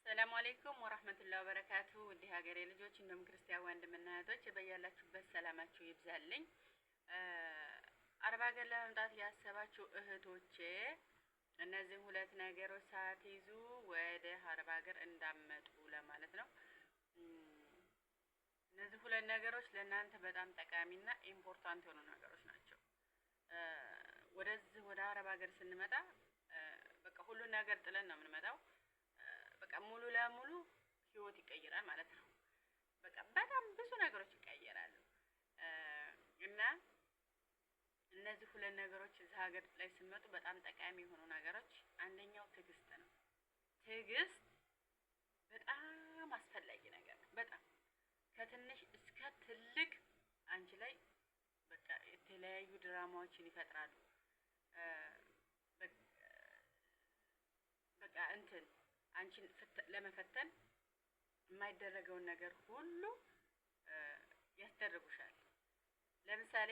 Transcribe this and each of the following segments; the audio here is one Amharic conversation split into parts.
ሰላም አለይኩም ወራህመቱላሂ ወበረካቱ። ውድ ሀገሬ ልጆች እንዲሁም ክርስቲያን ወንድምና እህቶች በያላችሁበት ሰላማችሁ ይብዛልኝ። አረብ ሀገር ለመምጣት ያሰባችሁ እህቶቼ እነዚህ ሁለት ነገሮች ሳትይዙ ወደ አረብ ሀገር እንዳመጡ ለማለት ነው። እነዚህ ሁለት ነገሮች ለእናንተ በጣም ጠቃሚና important የሆኑ ነገሮች ናቸው። ወደዚህ ወደ አረብ ሀገር ስንመጣ በቃ ሁሉን ነገር ጥለን ነው የምንመጣው። በቃ ሙሉ ለሙሉ ህይወት ይቀየራል ማለት ነው። በቃ በጣም ብዙ ነገሮች ይቀየራሉ እና እነዚህ ሁለት ነገሮች እዚህ ሀገር ላይ ስንመጡ በጣም ጠቃሚ የሆኑ ነገሮች፣ አንደኛው ትዕግስት ነው። ትዕግስት በጣም አስፈላጊ ነገር ነው። በጣም ከትንሽ እስከ ትልቅ አንቺ ላይ በቃ የተለያዩ ድራማዎችን ይፈጥራሉ። በቃ እንትን አንቺን ለመፈተን የማይደረገውን ነገር ሁሉ ያስደርጉሻል። ለምሳሌ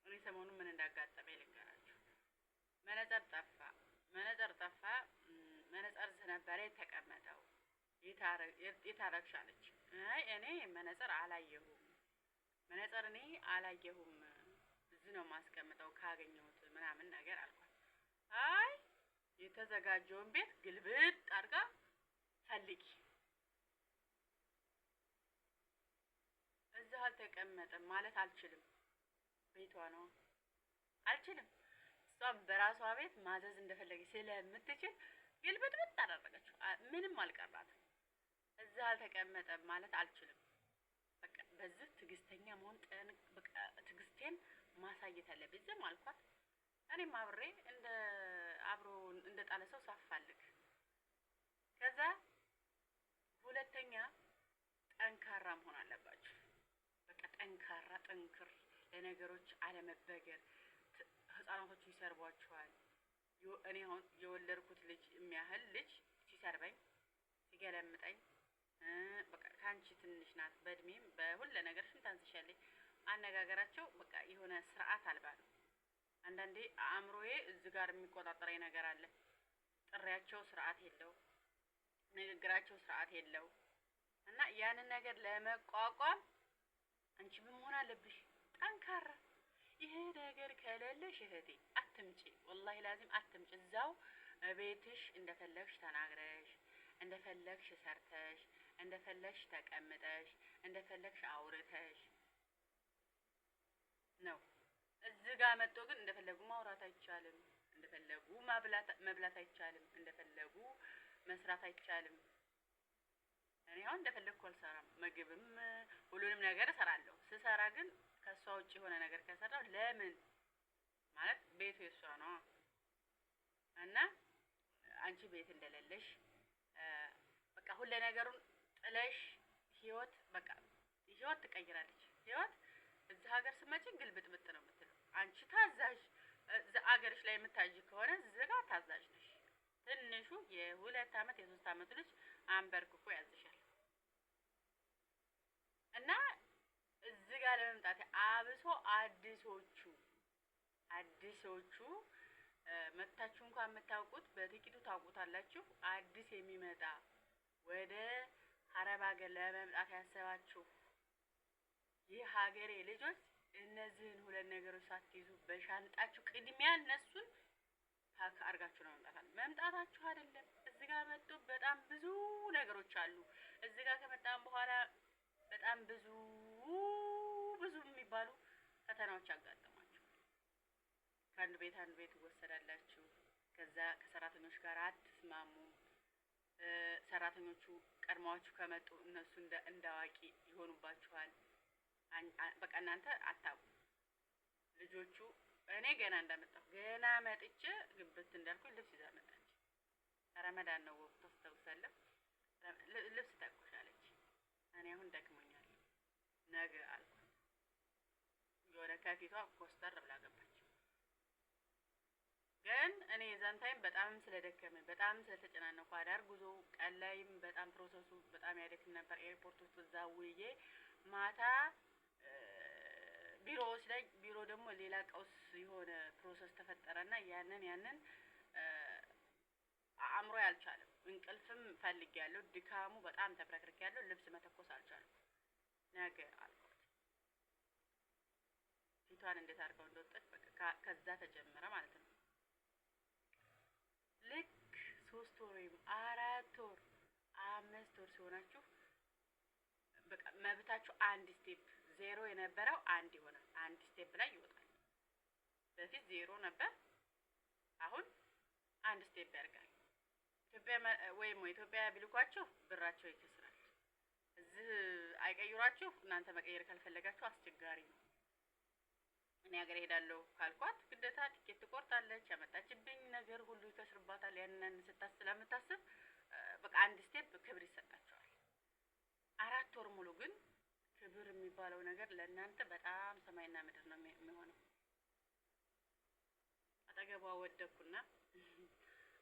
እኔ ሰሞኑን ምን እንዳጋጠመኝ ልንገራችሁ። መነጽር ጠፋ። መነጽር ጠፋ። መነጽር ነበረ የተቀመጠው። የታረግሽ አለች። አይ እኔ መነጽር አላየሁም፣ መነጽር እኔ አላየሁም፣ እዚህ ነው የማስቀምጠው ካገኘሁት ምናምን ነገር አልኳት። አይ የተዘጋጀውን ቤት ግልብጥ አድርጋ ፈልጊ፣ እዚህ አልተቀመጠም ማለት አልችልም። ቤቷ ነው አልችልም። እሷም በራሷ ቤት ማዘዝ እንደፈለገች ስለምትችል ግልብጥብጥ አደረገችው። ምንም አልቀራትም። እዚህ አልተቀመጠም ማለት አልችልም። በቃ በዚህ ትዕግስተኛ መሆን በቃ ትዕግስቴን ማሳየት አለብኝ። ዝም አልኳት። እኔም አብሬ እንደ አብሮ እንደ ጣለ ሰው ሳፋልግ። ከዛ ሁለተኛ ጠንካራ መሆን አለባችሁ። በቃ ጠንካራ ጥንክር፣ ለነገሮች አለመበገር። ህጻናቶቹ ይሰርቧችኋል። እኔ አሁን የወለድኩት ልጅ የሚያህል ልጅ ሲሰርበኝ ሲገለምጠኝ፣ በቃ ከአንቺ ትንሽ ናት በእድሜም በሁለ ነገርሽም ታንስሻለች። አነጋገራቸው በቃ የሆነ ስርዓት አልባ ነው። አንዳንዴ አእምሮዬ እዚህ ጋር የሚቆጣጠረኝ ነገር አለ። ጥሪያቸው ስርዓት የለው፣ ንግግራቸው ስርዓት የለው እና ያንን ነገር ለመቋቋም አንቺ ምን መሆን አለብሽ? ጠንካራ። ይሄ ነገር ከሌለሽ እህቴ አትምጪ፣ ወላሂ ላዚም አትምጪ። እዛው ቤትሽ እንደፈለግሽ ተናግረሽ፣ እንደፈለግሽ ሰርተሽ፣ እንደፈለግሽ ተቀምጠሽ፣ እንደፈለግሽ አውርተሽ ነው። እዚህ ጋር መጥቶ ግን እንደፈለጉ ማውራት አይቻልም። እንደፈለጉ መብላት አይቻልም። እንደፈለጉ መስራት አይቻልም። እኔ አሁን እንደፈለግኩ አልሰራም። ምግብም ሁሉንም ነገር እሰራለሁ። ስሰራ ግን ከእሷ ውጭ የሆነ ነገር ከሰራው ለምን ማለት ቤቱ የእሷ ነው እና አንቺ ቤት እንደሌለሽ በቃ ሁለ ነገሩን ጥለሽ ህይወት በቃ ህይወት ትቀይራለች። ህይወት እዚህ ሀገር ስትመጪ ግልብጥብጥ ነው የምትለው። አንቺ ታዛዥ አገርሽ ላይ የምታዥ ከሆነ እዚህ ጋር ታዛዥ ነሽ። ትንሹ የ2 አመት የ3 አመት ልጅ አንበርክኮ ያዝሻል። እና እዚህ ጋር ለመምጣት አብሶ አዲሶቹ መጥታችሁ እንኳን የምታውቁት በጥቂቱ ታውቁታላችሁ። አዲስ የሚመጣ ወደ አረብ ሀገር ለመምጣት ያሰባችሁ የሀገሬ ልጆች እነዚህን ሁለት ነገሮች ሳትይዙ በሻንጣችሁ ቅድሚያ እነሱን pack አድርጋችሁ ነው መምጣት አለ መምጣታችሁ አይደለም። እዚህ ጋር መጥቶ በጣም ብዙ ነገሮች አሉ። እዚህ ጋር ከመጣን በኋላ በጣም ብዙ ብዙ የሚባሉ ፈተናዎች ያጋጥሟችኋል። ከአንድ ቤት አንድ ቤት ትወሰዳላችሁ። ከዛ ከሰራተኞች ጋር አትስማሙም። ሰራተኞቹ ቀድማዎቹ ከመጡ እነሱ እንደ አዋቂ ይሆኑባችኋል። በቃ እናንተ አታውቁም። ልጆቹ እኔ ገና እንዳመጣሁ ገና መጥቼ ግብት እንዳልኩኝ ልብስ ይዛ መጣች። ረመዳን ነው ወቅቱ አስታውሳለሁ። ልብስ ተኩሻለች። እኔ አሁን ደክሞኛል ነገ አልኳት። የሆነ ከፊቷ ኮስተር ብላ ገባች። ግን እኔ የዛን time በጣም ስለደከመኝ በጣም ስለተጨናነኩ አዳር ጉዞ ቀን ላይም በጣም process ኡ በጣም ያደክም ነበር። ኤርፖርት ውስጥ እዛ ውዬ ማታ ቢሮዎች ላይ ቢሮ ደግሞ ሌላ ቀውስ የሆነ process ተፈጠረና ያንን አእምሮ አልቻለም። እንቅልፍም ፈልጌያለሁ። ድካሙ በጣም ተብረክርኬያለሁ። ልብስ መተኮስ አልቻልኩም። ነገ አልኳት። ፊቷን እንዴት አድርገው እንደወጣች በቃ ከዛ ተጀመረ ማለት ነው። ልክ 3 ወር ወይም 4 ወር 5 ወር ሲሆናችሁ በቃ መብታችሁ አንድ step 0 የነበረው አንድ ይሆናል። አንድ step ላይ ይወጣል። በፊት 0 ነበር፣ አሁን አንድ step ያደርጋል። ኢትዮጵያ ወይም ኢትዮጵያ ቢልኳችሁ ብራቸው ይከስራል። እዚህ አይቀይሯችሁ። እናንተ መቀየር ካልፈለጋችሁ አስቸጋሪ ነው። እኔ ሀገር እሄዳለሁ ካልኳት ግዴታ ቲኬት ትቆርጣለች። ያመጣችብኝ ነገር ሁሉ ይከስርባታል። ያንን ስለምታስብ በቃ አንድ step ክብር ይሰጣቸዋል። 4 ወር ሙሉ ግን ክብር የሚባለው ነገር ለእናንተ በጣም ሰማይና ምድር ነው የሚሆነው። አጠገቧ ወደኩና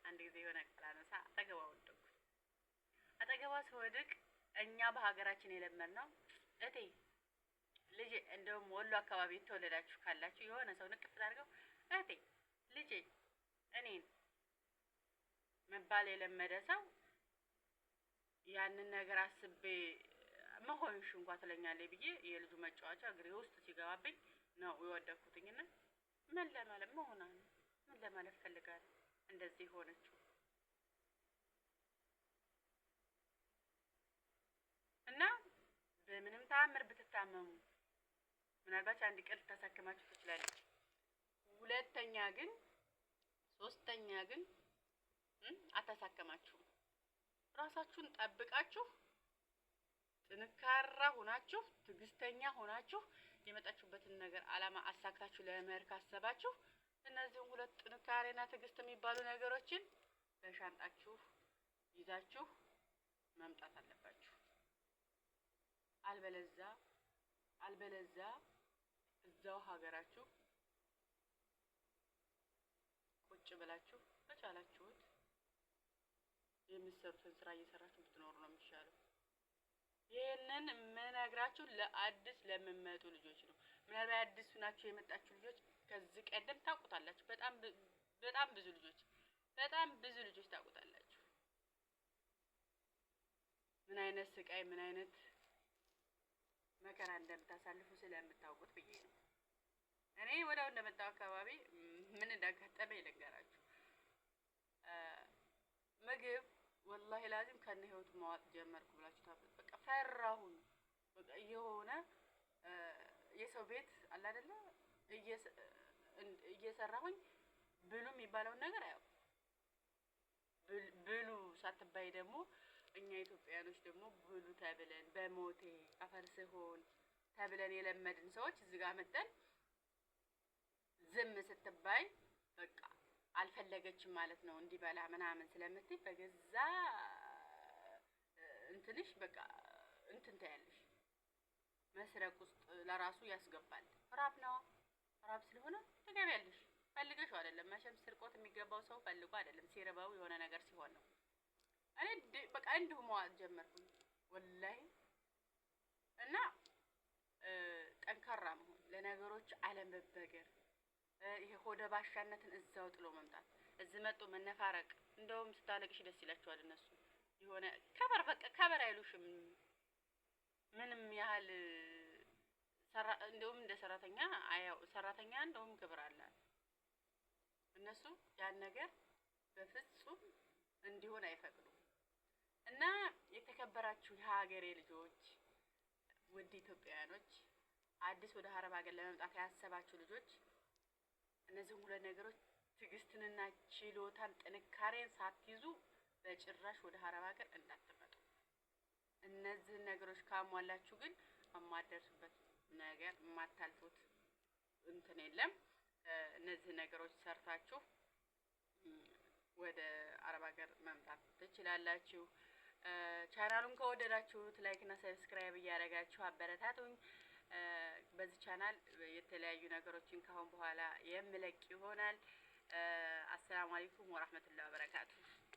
አንድ ጊዜ የሆነ ቃል አነሳ አጠገቧ ወደኩ። አጠገቧ ስወድቅ እኛ በሀገራችን የለመድነው እቴ ልጄ፣ እንደውም ወሎ አካባቢ የተወለዳችሁ ካላችሁ የሆነ ሰው ንቅፍ አድርገው እህቴ ልጄ እኔን መባል የለመደ ሰው ያንን ነገር አስቤ መሆንሽ እንኳ ትለኛለች ብዬ የልጁ መጫወቻ እግሬ ውስጥ ሲገባብኝ ነው የወደኩትኝና ምን ለማለት መሆና ነው ምን ለማለት ፈልጋለሁ እንደዚህ ሆነችው እና በምንም ተአምር ብትታመሙ ምናልባት አንድ ቀን ልታሳክማችሁ ትችላለች። ሁለተኛ ግን ሶስተኛ ግን አታሳክማችሁም። ራሳችሁን ጠብቃችሁ ጥንካራ ሆናችሁ ትዕግስተኛ ሆናችሁ የመጣችሁበትን ነገር አላማ አሳክታችሁ ለመሄድ ካሰባችሁ እነዚህን ሁለት ጥንካሬና ትዕግስት የሚባሉ ነገሮችን በሻንጣችሁ ይዛችሁ መምጣት አለባችሁ። አልበለዛ እዛው ሀገራችሁ ቁጭ ብላችሁ በቻላችሁት የምትሰሩትን ስራ እየሰራችሁ ብትኖሩ ነው የሚሻለው። ይህንን የምነግራችሁ ለአዲስ ለምመጡ ልጆች ነው። ምናልባት አዲስ ናችሁ የመጣችሁ ልጆች ከዚህ ቀደም ታውቁታላችሁ። በጣም በጣም ብዙ ልጆች በጣም ብዙ ልጆች ታውቁታላችሁ። ምን አይነት ስቃይ ምን አይነት መከራ እንደምታሳልፉ ስለምታውቁት ብዬ ነው። እኔ ወዲያው እንደመጣሁ አካባቢ ምን እንዳጋጠመኝ ልንገራችሁ። ምግብ ወላሂ ላዚም ከነ ህይወቱ ማዋጥ ጀመርኩ ብላችሁ በቃ ፈራሁኝ። በቃ የሆነ የሰው ቤት አለ አይደለ እየሰራሁኝ ብሉ የሚባለውን ነገር አያውቅም። ብሉ ሳትባይ ደግሞ እኛ ኢትዮጵያውያኖች ደግሞ ብሉ ተብለን በሞቴ አፈር ስሆን ተብለን የለመድን ሰዎች እዚህ ጋር መጠን ዝም ስትባይ በቃ አልፈለገችም ማለት ነው እንዲበላ ምናምን ስለምትይ በገዛ እንትንሽ በቃ እንትን ታያለሽ። መስረቅ ውስጥ ለራሱ ያስገባል። ራብ ነዋ። ራብ ስለሆነ ትገቢያለሽ። ፈልገሽው አይደለም መቼም ስርቆት የሚገባው ሰው ፈልጎ አይደለም፣ ሲርበው የሆነ ነገር ሲሆን ነው። እኔ በቃ እንዲሁ መዋጥ ጀመርኩኝ ወላሂ። እና ጠንካራ መሆን፣ ለነገሮች አለመበገር፣ ይሄ ሆደ ባሻነትን እዛው ጥሎ መምጣት፣ እዚህ መጡ መነፋረቅ። እንደውም ስታለቅሽ ደስ ይላቸዋል እነሱ የሆነ ከበር በቃ ከበር አይሉሽም። ምንም ያህል እንደውም እንደ ሰራተኛ አያው ሰራተኛ እንደውም ክብር አላት። እነሱ ያን ነገር በፍጹም እንዲሆን አይፈቅዱም። እና የተከበራችሁ የሀገሬ ልጆች፣ ውድ ኢትዮጵያውያኖች፣ አዲስ ወደ አረብ ሀገር ለመምጣት ያሰባችሁ ልጆች እነዚህን ሁለት ነገሮች ትዕግስትንና ችሎታን ጥንካሬን ሳትይዙ በጭራሽ ወደ አረብ ሀገር እንዳትመጡ። እነዚህን ነገሮች ካሟላችሁ ግን የማትደርሱበት ነገር የማታልፉት እንትን የለም። እነዚህ ነገሮች ሰርታችሁ ወደ አረብ ሀገር መምጣት ትችላላችሁ። ቻናሉን ከወደዳችሁት like እና subscribe እያደረጋችሁ አበረታቱኝ። በዚህ ቻናል የተለያዩ ነገሮችን ካሁን በኋላ የምለቅ ይሆናል። አሰላሙ አለይኩም ወራህመቱላሂ ወበረካቱ።